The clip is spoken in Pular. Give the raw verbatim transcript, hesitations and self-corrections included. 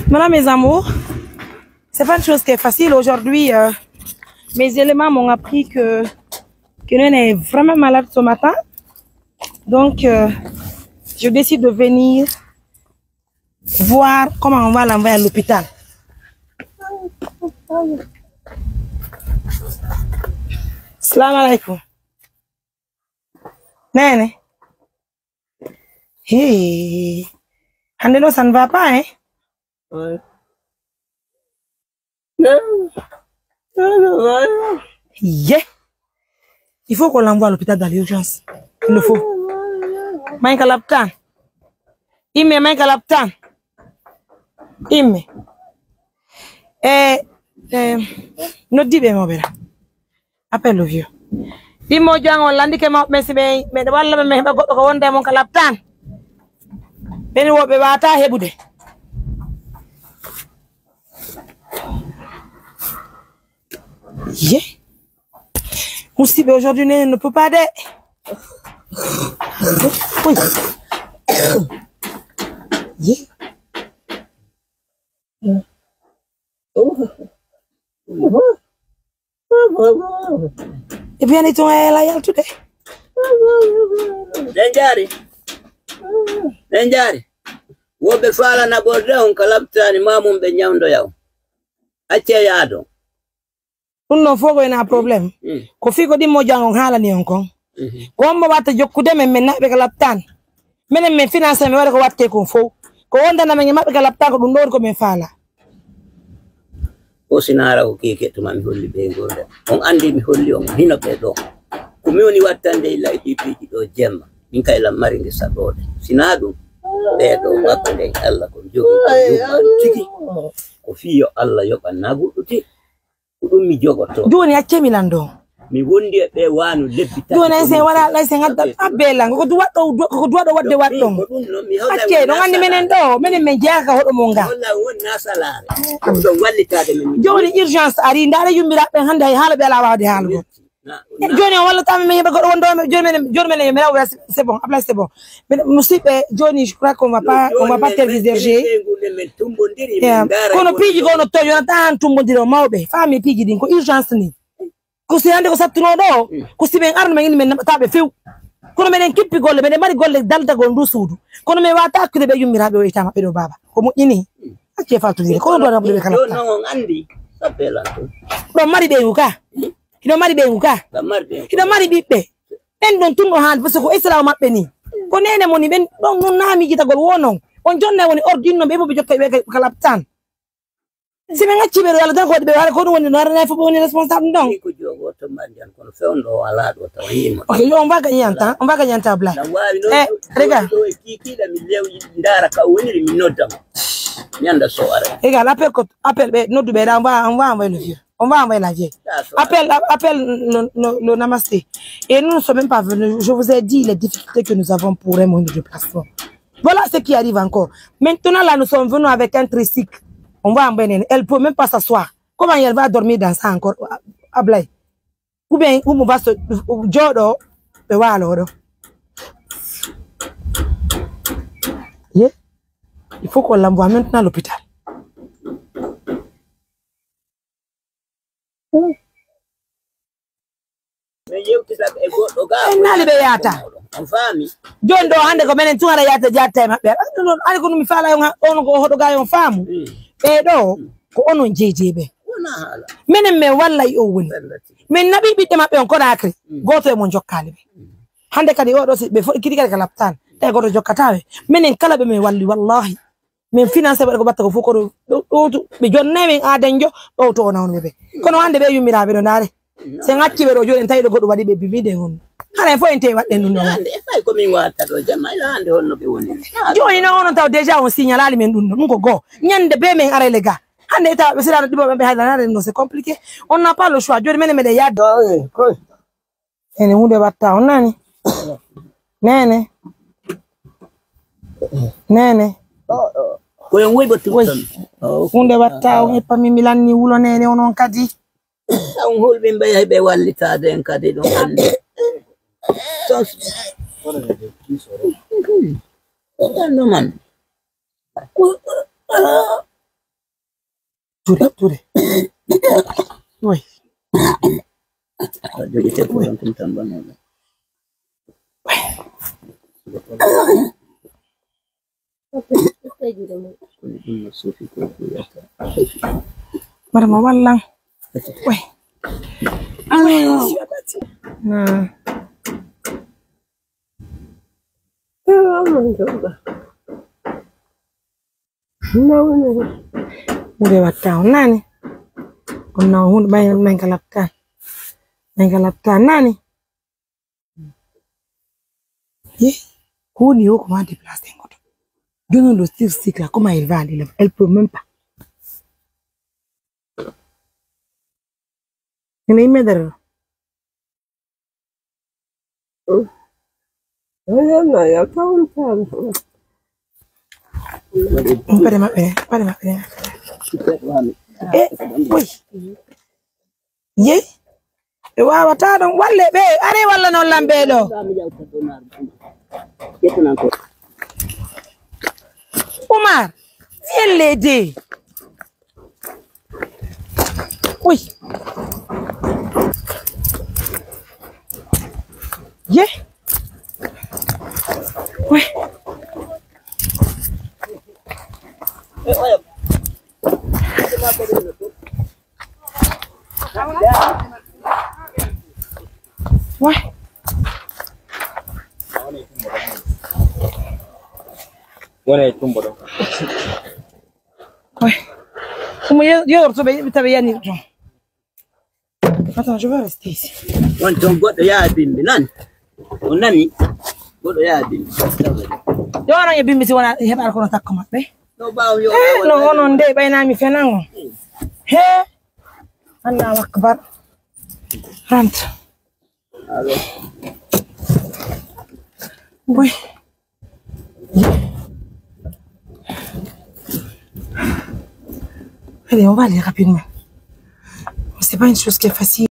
Voilà, mes amours. C'est pas une chose qui est facile. Aujourd'hui, euh, mes éléments m'ont appris que, que Nene est vraiment malade ce matin. Donc, euh, je décide de venir voir comment on va l'envoyer à l'hôpital. Salam alaikum. Nene. Hey. Hande no, ça ne va pas, hein? Ouais. Yeah. Il faut qu'on l'envoie à l'hôpital dans l'urgence. Il le faut. Michael Aptan. Imme, Michael Aptan. Imme. Eh, eh, noddiiɓe mo ɓe la. Appel au vieux. Ɗimmo jan on landike mawɓe ɓen si ɓe, ɓe walla ɓe, ɓe heɓa goɗɗo ko wonda e mon ka laptan. Ɓen wo ɓe waata heɓude. Ye. Musiɓɓe, aujourd'hui, ne, ne peut pas de. Oui. Ye. E biyani tun e la yaltude. Ɗen jaari. Ɗen jaari. Woɓɓe faalana ɓorde on ka labtaani ma mum ɓe ñawndoya on. Accee yaado. Ɗun ɗon fof ko ena problème. Mm. Ko fii ko ɗimmo jan on haalani on kon. Mhm. Ko hombo watta jokkude men, men naɓe ka laptan. Menen men finance, men waɗa ko watte kon fow. Ko wondana men e maɓɓe ka laptan ko ɗun ɗon ko men faala. O sinaara ko kiike tuma mi holli ɓe ngol ɗo. On andi mi holli on hino ɓe ɗo. Ko mi woni wattande illa e ɗi piiji ɗo jemma. Min kay lan mari nge saɗoɗe. Sina ɗum, ɓe ɗo makko nden Allah ko jogii ko yoɓan tigi. Ko fii yo Allah yoɓan na guɗɗuti. Ko ɗum mi jogoto. Jooni accee mi lan ɗo. Mi wondi e ɓe wano lebbi tati. Jooni ay sen wala, ay sen adda abbe lan. Ko duwa ɗo, ko duwa ɗo wadde waɗ ɗon. Ko ɗum non, mi holla. Accee, on ɗon andi menen ɗo, menen men jeeya ka hoɗo mon nga. Holla won na salaare. Ko ɗon wallitaade men. Jooni urgence ari, ndaara yummiraɓe ɓen hande hay haala ɓe ala waawde haalugo. Na, e na. Jooni on wallata men, men heɓa goɗɗo wonɗo, jooni menen, jooni menen yo mi raw, c'est bon, Ablaye, c'est bon. Minen, musiɓɓe, jooni, je crois qu'on va pas, on va pas tergiverser. Yeah. Kono piiji ko no to, yonata han tumbondiro mawɓe. Faami piiji ɗin, ko urgence ni. Ko si hande ko sattuno ɗo, ko si men arno men indi men naɓata ɓe few. Kono meɗen kippi golle, meɗen mari golle daldagol ndu suudu. Kono men wata akkude ɓe yummiraɓe o ita maɓɓe ɗo baaba. Ko moƴƴini. Accee faltodire, kono ɗo naɓude ɓe kala. Ɗo non on andi, sabbela to. Ɗo mari ɓeygu ka. Hiɗo mari ɓeygu ka. Ɗo mari ɓeygu. Hiɗo mari ɓiɓɓe. Ɓen ɗon tun ɗo haani, parce que ko Islaam maɓɓe ni. Ko neene mo ni, ɓen ɗon nun naa miijitagol wo non. On jonna woni ordinno ɓe, mo ɓe jokka ɓe kala tan. Si ɓe ngacci ɓe ɗo Yalla tan ko waɗi ɓe waɗa ko ɗum woni no arana fof ɓe woni responsable ɗon. Ko jogo to mari jan kono fewndo o ala ɗo tawa yimo. Ok, yo, on va gagner en temps, on va gagner en temps, Ablaye. Na wawi non. Eh, regarde. Ɗo e kikiɗa mi lew ndara ka woniri mi nodda mo. Mi anda so ara. Regarde, appel ko, appel ɓe noddu ɓe ɗa, on va, on va envoyer le vieux. On va envoyer la vieille. Appelle, appelle le, le, le namasté. Et nous ne sommes même pas venus. Je vous ai dit les difficultés que nous avons pour un moyen de déplacement. Voilà ce qui arrive encore. Maintenant, là, nous sommes venus avec un tricycle. On va emmener. Elle peut même pas s'asseoir. Comment elle va dormir dans ça encore, Ablaye? Ou bien, ou on va se, jooɗo, ɓe waalo ɗo. Yeah. Il faut qu'on l'envoie maintenant à l'hôpital. Min yewtita e goɗɗo ga. En naali ɓe yaata. On faami? Jooni ɗo hannde ko menen tun ara yaata, yaata e maɓɓe. Aɗa ɗum ɗon, ari ko ɗum mi faala on ha-, on ko hoɗo ga on faamu. Mm. Ɓe ɗo, mm, ko onon jeejeeɓe. Wona haala. Menen men walla e o woni. Wallati. Men naɓi ɓiɓɓe maɓɓe on Konaakiri. Mm. Gooto e mon jokkaali ɓe. Mm. Hannde kadi o ɗo si ɓe fof kidi kadi ka laptaan. Tawi gooto jokkataa ɓe. Menen kala ɓe men walli, wallahi. Min finance waɗa ko batta ko fof kono ɗo, ɗo, ɗo, ɓe jonnay men aadanjo, ɗo to o nawno ɓe. Kono hannde ɓe yummiraaɓe ɗo, ndaare. Se ngacci ɓe ɗo jooni, en tawi ɗo goɗɗo waɗi ɓe bimide on. Hara en fof en tewi waɗɗen ɗum ɗo. Hannde, e fay ko min watta ɗo jamma, ila hannde honno ɓe woni. Jooni noon onon taw déjà on signalali men ɗum ɗo, ɗum ko goo. Ñande be men arayde ga. Hannde tawa ɓe siraano ɗiɓo ɓe haydanaade ɗum ɗo, c'est compliqué. On n'a pas le choix. Jooni menen meɗen yaade. Ene huunde watta on nani? Nene. Nene. Ko en woy battu. Woy. Tan. Huunde watta on e pami mi lanni wulo nene onon kadi. On hulɓe mbayi hay ɓe wallitaade en kadi ɗum hannde. Sos. Ɗum man. Ture, ture. Wai. A jogi te ko tan tan ban wala. Bara ma wallan. Wai. Na. Ɓure watta on nani. On na hunde ɓay men ka laɓta. Men ka laɓta nani. Ye, ko woni yo ko ma déplacer ngoto. Jono lo sir sikla, comment il va aller là? Elle peut même pas. Ina yimme dara. Pare maɓɓe, pare maɓɓe. Eh, oui. Ye? Ɓe waawataa ɗon. Walle ɓe, aree walla non lan ɓe ɗo. Umar, viens l'aider. Oui. Ye? Oui. Wai. Wona e tumbo ɗo. Wai. Kuma yo, yo to be tabe yani to. Attends, je vais rester ici. Won ton goɗɗo yaa bimbi nan. On nani? Goɗɗo yaa bimbi. Yo no e bimbi si wona heɓal kono takko maɓɓe. No ɓaawo yo. Eh, no onon de ɓayna mi fenango. He. Allahu akbar. Rentre. Boy. Allez, on va aller rapidement. C'est pas une chose qui est facile.